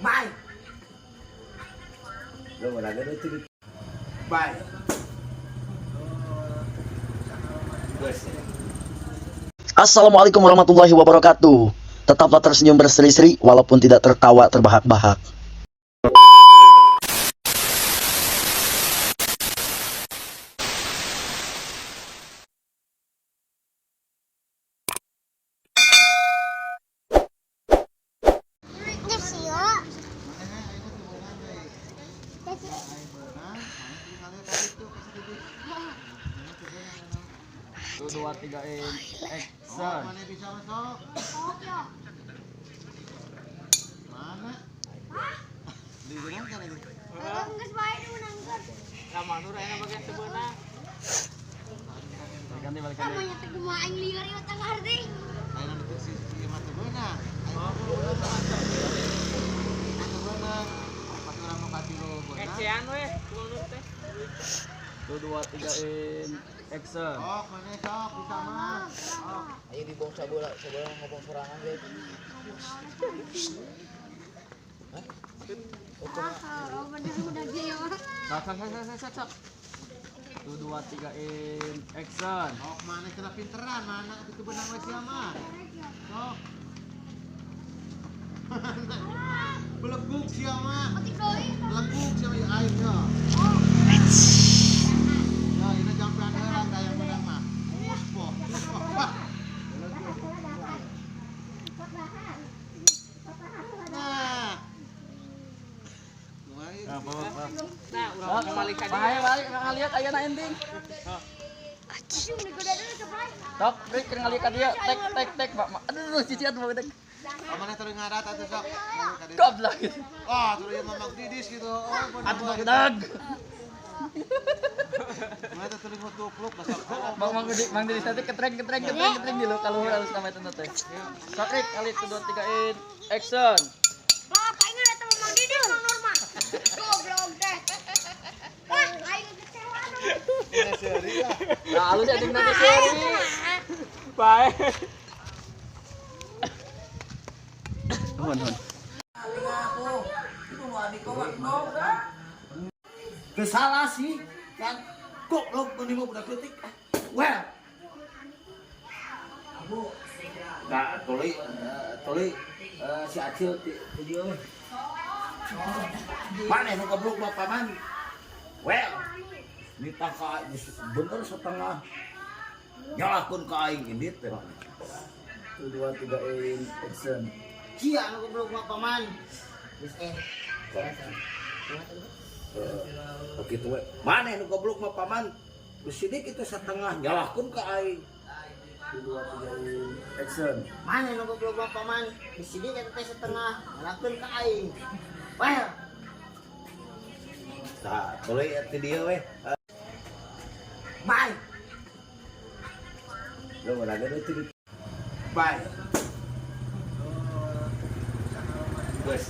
Bye. Lu mau lagi itu. Bye. Bos. Assalamualaikum warahmatullahi wabarakatuh. Tetaplah tersenyum berseri-seri walaupun tidak tertawa terbahak-bahak. Geus ya. Satu, dua, tiga, in, action. Mana bisa masuk? Mana? Di dalam kan ini? Geus bae dimenangkeun. Balikan deh, balikan Sama deh. nya teh kumaha aing lieur ieu teh ngarti. Ayo nanti si si mata beunang. Ayo beunang. Mata beunang. Pas urang mau katilu beunang. Satu, dua, tiga, in, action. Oh, mana sok bisa mah. Oh. Ayo dibong sabola, sabola ngomong sorangan deh. Ah, oh bener udah dia ya. Sok, sok, sok, sok, sok, sok. Satu, dua, tiga, in, action. Oh, mana kena pinteran, mana itu beunang we sia mah. Sok. Beleguk sia mah. Otik deui. Beleguk sia mah aing yo. Ya, ini jampean heula tah yang beunang mah. Puspo. Puspo. Wah. Nah. Lumayan. Bahaya balik ngaliat aya na ending. Anjing digoda dulu coba. Sok, break keur ngaliat ka dieu. Tek tek tek, Pak. Aduh, cici atuh tek. Mana terus ngarat atuh sok. Goblok. Ah, terus yang Mamang Didis gitu. Oh, bener. Atuh dag. Mana terus mau tupluk basok. Bang Mang Didi, Mang Didi nanti ketreng ketreng ketreng ketreng di lu kalau harus nama itu teh. Sok, break kali 1 2 3 in, action. Lah, aing datang Mang Didi Mang Nurman. Goblok teh. Wah, aing kecewa dong. Nah, halus ending nanti seri. Bye. Nuhun, nuhun. Kesalah sih kan goblok meuni mah budak leutik. Well. Abu Nah, tuli tuli si Acil ti ti dieu we. Mana nu goblok mah paman? Well. Nita ka bener setengah nyalahkeun ka aing indit teh. 1 2 3 in, action. Cia anu goblok mah paman. Geus eh. Begitu we. Mana nu goblok mah paman? Geus sidik itu setengah nyalahkeun ka aing. 1 2 3 in, action. Mana nu goblok mah paman? Geus sidik eta teh setengah, ngalakeun ka aing. Wah, Tah, tuli ti dieu we. Bye. Lu mau lagi itu. Bye. Bos.